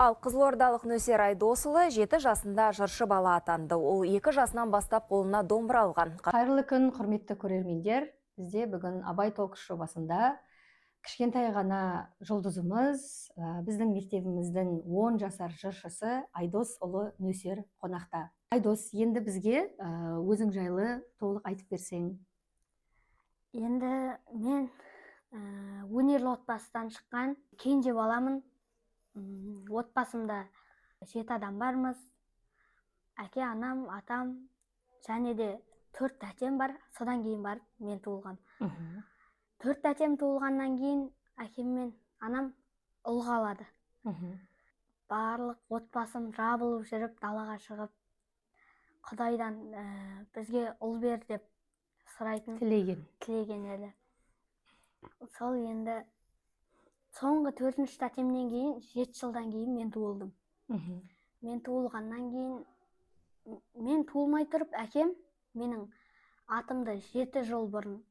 Ал қызылордалық Нөсер Айдосұлы 7 жасында жыршы бала атанды. Ол 2 жасынан бастап қолына домбыра алған. Қайырлы күн, құрметті көрермендер! Бізде бүгін Абай Talks жобасында кішкентай ғана жұлдызымыз, біздің мектебіміздің 10 жасар жыршысы Айдос ұлы Нөсер қонақта. Айдос, енді бізге өзің жайлы толық айтып берсең. Енді мен өнерлі отбасыдан шыққан кенже баламын. Отбасымда жеті адам бармыз: әке, анам, атам және де төрт тәтем бар. Содан кейін барып мен туылғам. Төрт тәтем туылғаннан кейін әкем мен анам ұл қалады. Барлық отбасым жабылып жүріп, далаға шығып, құдайдан бізге ұл бер деп сұрайтын. Тілеген. Тілеген еді. Сол енді соңғы төртінші тәтемнен кейін 7 жылдан кейін мен туылдым. Мен туылғаннан кейін, мен туылмай тұрып, әкем менің атымды 7 жыл бұрын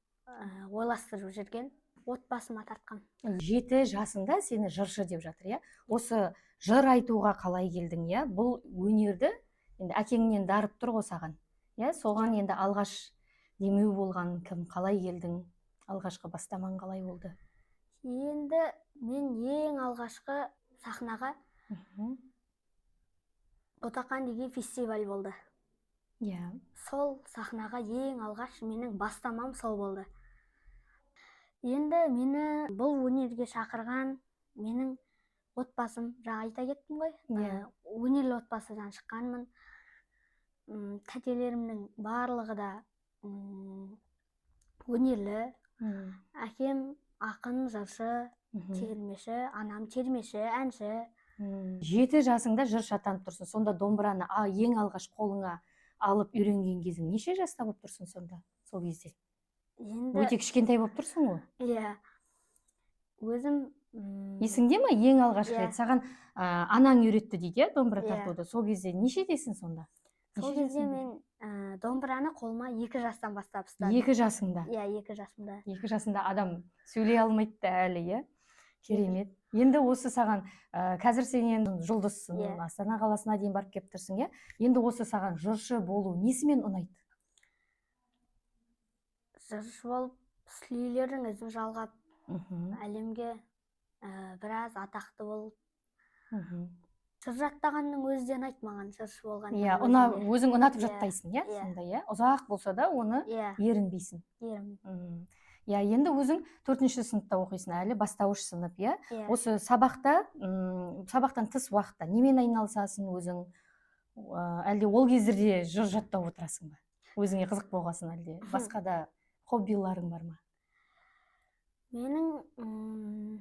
ойластырып жүрген, отбасыма тартқан. 7 жасында сені жыршы деп жатыр, иә? Осы жыр айтуға қалай келдің, иә? Бұл өнерді енді әкеңнен дарып тұр ғой саған, иә? Соған енді алғаш демеу болған кім, қалай келдің, алғашқы бастамаң қалай болды? Енді мен ең алғашқы сахнаға «Ботақан» деген фестиваль болды. Сол сахнаға ең алғаш менің бастамам сол болды. Енді мені бұл өнерге шақырған менің отбасым, жаңа айта кеттім ғой. Өнерлі отбасыдан шыққанмын. Тәтелерімнің барлығы да өнерлі. Әкем ақын, жыршы, термеші, анам термеші, әнші. 7 жасыңда жыршы атанып тұрсың. Сонда домбыраны ең алғаш қолыңа алып үйренген кезің неше жаста болып тұрсың сонда сол кезде? Енді Өте кішкентай болып тұрсың ғой. Иә, өзім Есіңде ма, ең алғашқы Иә. рет саған анаң үйретті дейді, иә, домбыра Иә. тартуды? Сол кезде нешедесің сонда? Сол Неше кезде жасыңда? мен домбыраны қолыма 2 жастан бастап ұстадым. 2 жасыңда? Иә, 2 жасымда. 2 жасында адам сөйлей алмайды да әлі, иә. Керемет! Енді осы саған қазір сен енді жұлдызсың. Астана қаласына дейін барып келіп тұрсың, иә. Енді осы саған жыршы болу несімен ұнайды? Жыршы болып, сүлейлердің ізін жалғап, әлемге біраз атақты болып, жыр жаттағанның өзі де ұнайды маған, жыршы болғанның өзінде. Өзің ұнатып Иә, жаттайсың, иә? Иә. Сонда, иә, ұзақ болса да, оны Иә. ерінбейсің. Ерін. Иә, енді өзің төртінші сыныпта оқисың әлі, бастауыш сынып, иә? Иә. Осы сабақта, сабақтан тыс уақытта немен айналысасың өзің? Әлде ол кездерде жыр жаттап отырасың ба, өзіңе қызық болғасын, әлде басқа да хоббиларың бар ма? Менің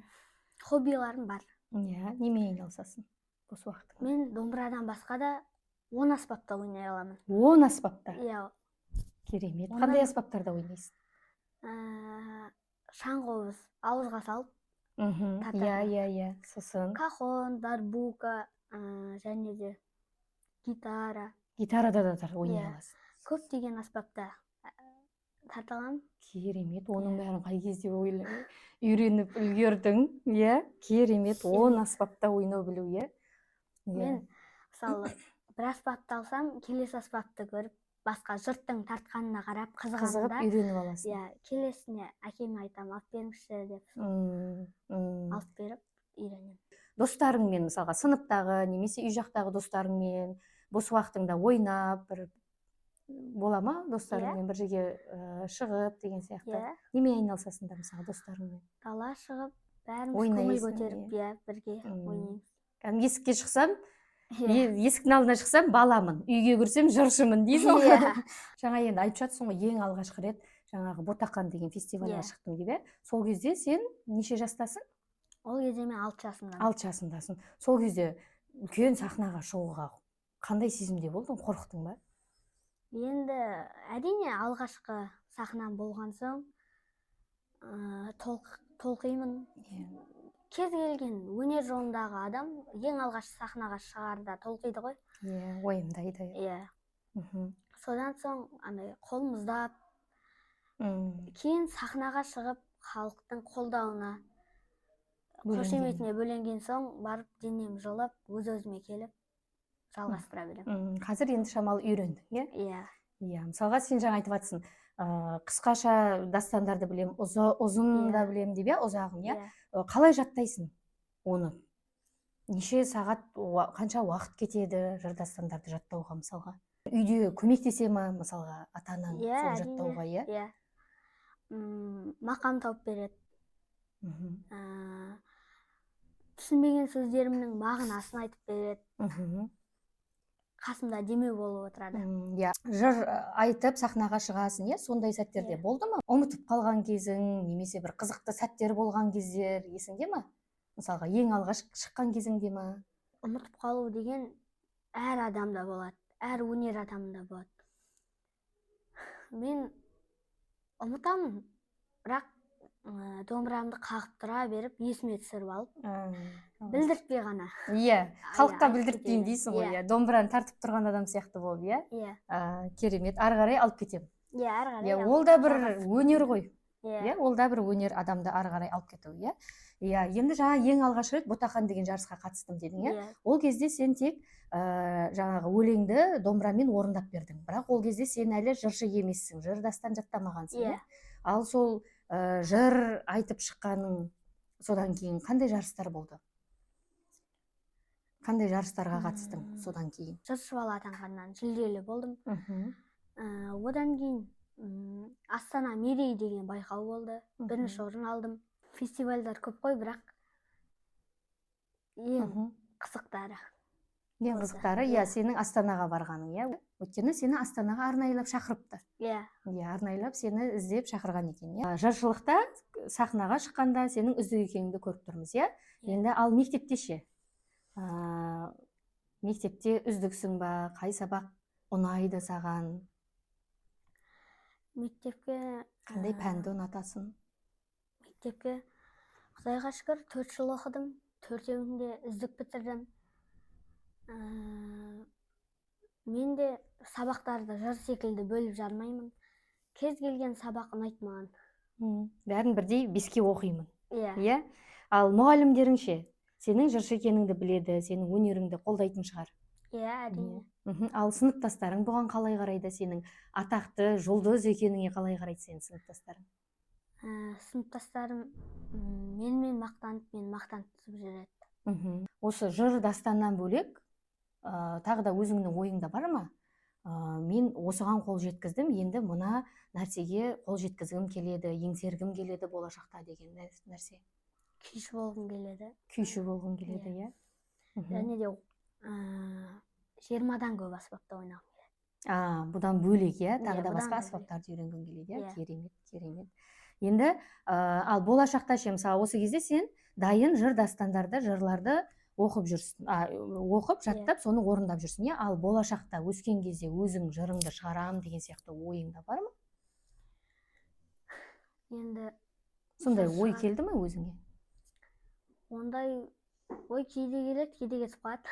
хоббиларым бар. Иә, немен айналысасың бос уақытыңда? Мен домбырадан басқа да 10 аспапта ойнай аламын. 10 аспапта? Иә. Керемет! Қандай аспаптарда ойнайсың? Шаңқобыз, ауызға салып тартатын. Иә иә иә сосын? Кахон, дарбука, және де гитара. Гитарада да ойнай Иә. аласың? Көптеген аспапта тарта аламын. Керемет! Оның бәрін қай кезде үйреніп үлгердің, иә? Керемет, 10 аспапта ойнау білу, иә. Мен, мысалы, бір аспапты алсам, келесі аспапты көріп, басқа жұрттың тартқанына қарап қызығамын Қызығып да. үйреніп аласың. Иә, келесіне әкеме айтамын, алып беріңізші деп. Алып беріп, үйренемін. Достарыңмен, мысалға, сыныптағы немесе үй жақтағы достарыңмен бос уақытыңда ойнап бір бола ма, достарыңмен бір жерге шығып деген сияқты? Иә. Немен айналысасыңдар, мысалы, достарыңмен? Дала шығып, бәріміз көңіл Ойнайсың, көтеріп, иә, бірге ойнаймыз. Кәдімгі есікке шықсам, Иә. есіктің алдына шықсам, баламын, үйге кірсем, жыршымын дейсің ғой. Иә. Жаңа енді айтып жатсың ғой, ең алғашқы рет жаңағы «Ботақан» деген фестивальға Иә. шықтым деп, иә? Сол кезде сен неше жастасың? Ол кезде мен 6 жасымдамын. 6 жасындасың. Сол кезде үлкен сахнаға шығуға қандай сезімде болдың? Қорықтың ба? Енді, әрине, алғашқы сахнам болған соң толқимын. Кез келген өнер жолындағы адам ең алғаш сахнаға шығарда толқиды ғой. Иә, уайымдайды. Иә. Содан соң андай қолым мұздап, кейін сахнаға шығып, халықтың қолдауына Қошеметіне бөленген соң барып денем жылып, өз өзіме келіп жалғастыра беремін. Қазір енді шамалы үйрендің, иә? Иә. Иә, мысалға сен жаңа айтып жатрсың, қысқаша дастандарды білем, ұзын да білем деп, иә, ұзағын, иә? Иә. Қалай жаттайсың оны? Неше сағат, қанша уақыт кетеді жыр дастандарды жаттауға мысалға? Үйде көмектесе ма мысалға ата-анаң Иә, сол әрине. жаттауға, иә? Иә. Мақам тауып береді. Түсінбеген сөздерімнің мағынасын айтып береді. Қасымда демеу болып отырады. Иә, жыр айтып сахнаға шығасың, иә, сондай сәттерде Иә. болды ма? Ұмытып қалған кезің немесе бір қызықты сәттер болған кездер есіңде ма? Мысалға, ең алғаш шыққан кезіңде ма? Ұмытып қалу деген әр адамда болады, әр өнер адамында болады. Мен ұмытамын, бірақ домбырамды қағып тұра беріп есіме түсіріп алып, білдіртпей ғана. Иә, халыққа айтып білдіртпеймін кетемін. дейсің ғой, Иә. иә, домбыраны тартып тұрған адам сияқты болып, иә? Иә. Керемет, ары қарай алып кетемін. Иә, ары қарай Иә, алып ол да бір жалғастырып өнер кетемін. ғой. Иә. Иә, ол да бір өнер, адамды ары қарай алып кету, иә. Иә, енді жаңа ең алғаш рет Ботақан деген жарысқа қатыстым дедің, иә? Иә. Ол кезде сен тек жаңағы өлеңді домбырамен орындап бердің. Бірақ ол кезде сен әлі жыршы емессің, жыр дастан жаттамағансың, Иә. иә? Ал сол жыр айтып шыққаның, содан кейін қандай жарыстар болды? Қандай жарыстарға қатыстың содан кейін? Жыршы бала атанғаннан жүлделі болдым. Одан кейін Астана Мерей деген байқау болды. Бірінші орын алдым. Фестивальдар көп қой, бірақ ең қызықтары. Ең осы. қызықтары, иә, Иә. сенің Астанаға барғаның, иә? Өйткені сені Астанаға арнайылап шақырыпты. Иә. Иә, арнайылап сені іздеп шақырған екен, иә. Жыршылықта сахнаға шыққанда сенің үздік екеніңді көріп тұрмыз, иә? Иә. Енді ал мектепте ше? Мектепте үздіксің ба? Қай сабақ ұнайды саған? Мектепке, Қандай пәнді ұнатасың? Мектепке Құдайға шүкір 4 жыл оқыдым. Төртеуін де үздік бітірдім. Мен де сабақтарды жыр секілді бөліп жармаймын. Кез келген сабақ ұнайды маған. Бәрін бірдей 5-ке оқимын. Иә. Иә? Ал мұғалімдерің ше? Сенің жыршы екеніңді біледі, сенің өнеріңді қолдайтын шығар. Иә, әрине. Ал сыныптастарың бұған қалай қарайды? Сенің атақты жұлдыз екеніңе қалай қарайды сенің сыныптастарың? Сыныптастарым менімен мақтанып, мен мақтан тұтып жүреді. Осы жыр дастаннан бөлек, тағы да өзіңнің ойыңда бар ма? Мен осыған қол жеткіздім, енді мына нәрсеге қол жеткізгім келеді, еңсергім келеді болашақта деген нәрсе. Күйші болғым келеді. Күйші болғың келеді, Иә. иә? Және де, 20-дан көп аспапта ойнағым келеді. Бұдан бөлек, иә, Иә, тағы да бұдан басқа да бөлек. аспаптарды үйренгің келеді, иә? Иә. Керемет, керемет. Енді, ал болашақта ше, мысалы, осы кезде сен дайын жыр дастандарды, жырларды оқып жүрсің, оқып, Иә. жаттап, соны орындап жүрсің, иә? Ал болашақта өскен кезде өзің жырыңды шығарам деген сияқты ойың да бар ма? Енді Сондай жыр ой шығар- келді ме өзіңе? Ондай ой кейде келеді, кейде кетіп қалады.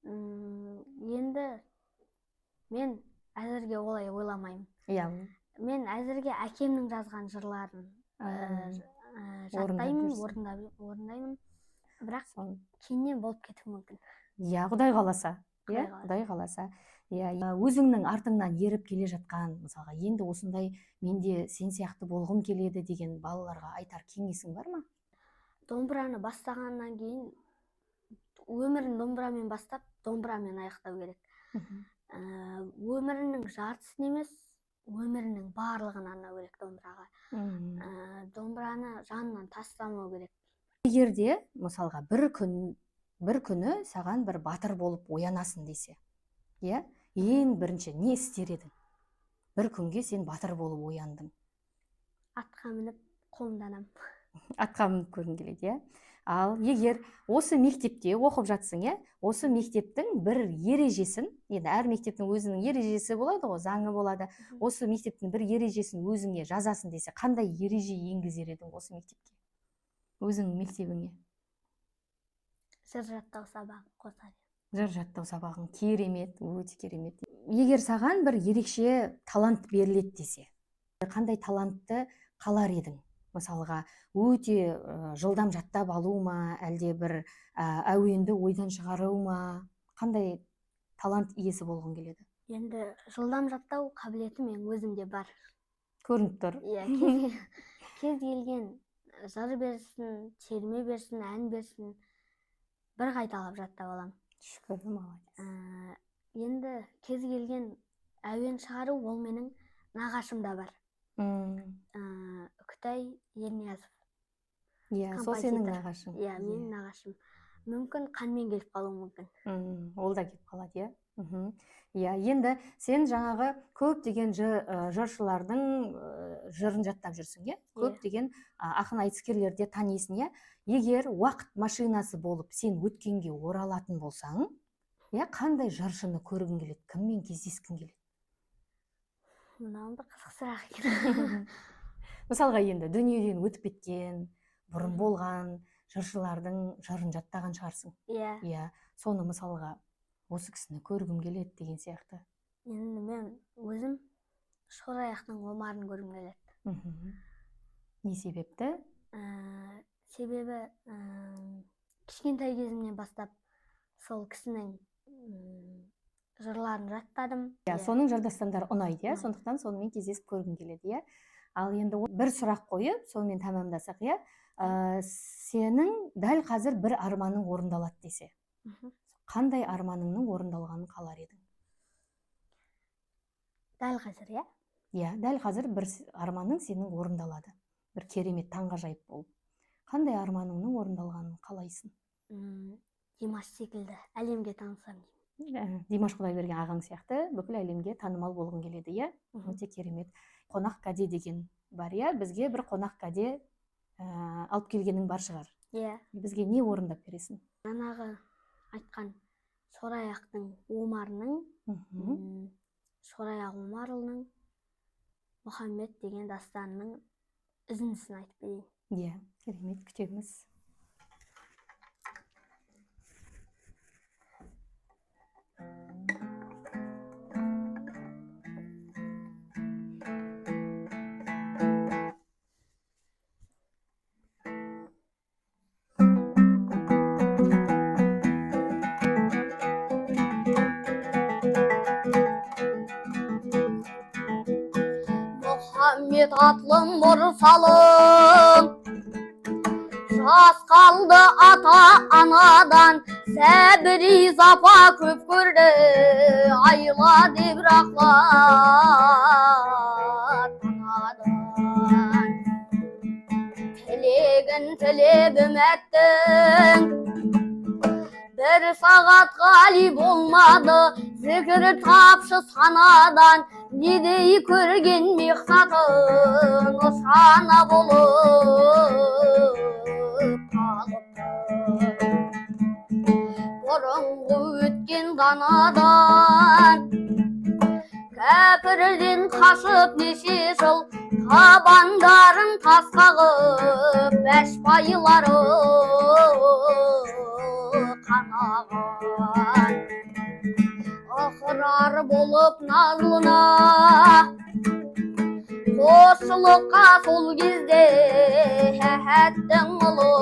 Енді мен әзірге олай ойламаймын. Иә. Мен әзірге әкемнің жазған жырларын, Орындап жаттаймын, жүрсің. орындаймын. Бірақ Сон. кейіннен болып кетуі мүмкін. Иә, Құдай қаласа. Иә, Құдай қаласа. Құдай қаласа. Иә, өзіңнің артыңнан еріп келе жатқан, мысалға, енді осындай мен де сен сияқты болғым келеді деген балаларға айтар кеңесің бар ма? Домбыраны бастағаннан кейін өмірін домбырамен бастап, домбырамен аяқтау керек. Өмірінің жартысын емес, өмірінің барлығын арнау керек домбыраға. Домбыраны жанынан тастамау керек. Егер де, мысалға, бір күні саған бір батыр болып оянасың десе, иә? Ең бірінші не істер едің? Бір күнге сен батыр болып ояндың. Атқа мініп қомданам. Атқа мініп көргің келеді, иә? Ал егер осы мектепте оқып жатсың, иә? Осы мектептің бір ережесін, енді әр мектептің өзінің ережесі болады ғой, заңы болады. Осы мектептің бір ережесін өзіңе жазасың десе, қандай ереже енгізер едің осы мектепке? Өзіңнің мектебіңе. Жыр жаттау сабағын қосар едім. Жыр жаттау сабағын, керемет, өте керемет. Егер саған бір ерекше талант беріледі десе, қандай талантты қалар едің? Мысалға, өте жылдам жаттап алу ма, әлде бір әуенді ойдан шығару ма? Қандай талант иесі болғың келеді? Енді жылдам жаттау қабілеті менің өзімде бар. Көрініп тұр. Иә, кез келген жыр берсін, терме берсін, ән берсін, бір қайталап жаттап аламын. Шүкір, молодец. Енді кез келген әуен шығару ол менің нағашымда бар. Үкітай Ерниязов. Иә, сол сенің нағашың. Иә, менің нағашым. Мүмкін қанмен келіп қалуы мүмкін. Ол да келіп қалады, иә. Иә, енді сен жаңағы көптеген жыршылардың жырын жаттап жүрсің, иә? Көптеген ақын айтыскерлерді танисың, иә? Егер уақыт машинасы болып сен өткенге оралатын болсаң, иә, қандай жыршыны көргің келеді, кіммен кездескің келеді? Мынау бір қызық сұрақ екен. Мысалға, енді дүниеден өтіп кеткен, бұрын болған жыршылардың жырын жаттаған шығарсың. Иә. Иә, соны мысалға осы кісіні көргім келеді деген сияқты. Енді мен өзім Шораяқтың Омарын көргім келеді. Не себепті? Себебі кішкентай кезімнен бастап сол кісінің жырларын жаттадым. Иә, соның жыр дастандары ұнайды, иә, сондықтан сонымен кездесіп көргім келеді, иә. Ал енді бір сұрақ қойып, сонымен тәмамдасақ, иә. Сенің дәл қазір бір арманың орындалады десе, қандай арманыңның орындалғанын қалар едің? Дәл қазір, иә? Иә, дәл қазір бір арманың сенің орындалады. Бір керемет таңғажайып болып. Қандай арманыңның орындалғанын қалайсың? Димаш секілді әлемге танысам деймін. Димаш Құдайберген ағаң сияқты бүкіл әлемге танымал болғың келеді, иә? Өте керемет. Қонақ кәде деген бар, иә? Бізге бір қонақ кәде алып келгенің бар шығар. Иә. Бізге не орындап бересің? Жаңағы айтқан Шораяқтың Омарының, Шораяқ Омарұлының Мұхаммед деген дастанының үзіндісін айтып берейін. Иә, керемет, күтеміз. Мұхаммед атлы мұрсалым, жас қалды ата-анадан, сәбіри запа көп көрді, айла деп рақлар анадан. Тілегін тілеп үміттің, бір сағат ғали болмады, зікір тапшы санадан, недей көрген мақсатын нысана болып қалыпты. Бұрынғы өткен данадан, кәпірден қашып неше жыл, табандарын тас қағып, бәшбайлары қанаған. Ықырар болып назлына, қосшылыққа сол кезде әһәттің ұлы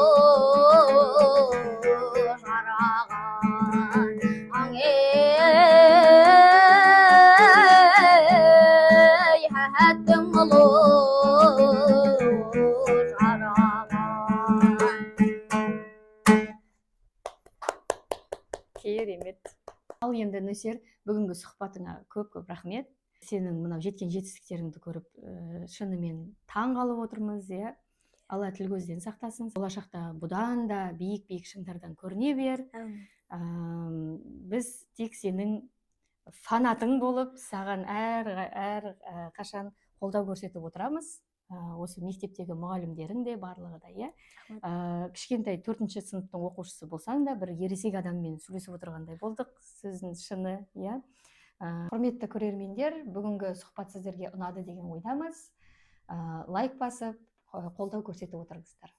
жараған. Ей, әһәттің ұлы жараған. Керемет. Ал енді Нөсер, бүгінгі сұхбатыңа көп-көп рахмет. Сенің мынау жеткен жетістіктеріңді көріп, шынымен таң қалып отырмыз, иә. Алла тіл көзден сақтасын. Болашақта бұдан да биік-биік шыңдардан көріне бер. Біз тек сенің фанатың болып, саған әр қашан қолдау көрсетіп отырамыз. Осы мектептегі мұғалімдерің де барлығы да, иә. Кішкентай 4-ші сыныптың оқушысы болсаң да, бір ересек адаммен сөйлесіп отырғандай болдық, сөздің шыны, иә. Құрметті көрермендер, бүгінгі сұхбат сіздерге ұнады деген ойдамыз. Лайк басып, қолдау көрсетіп отырыңыздар.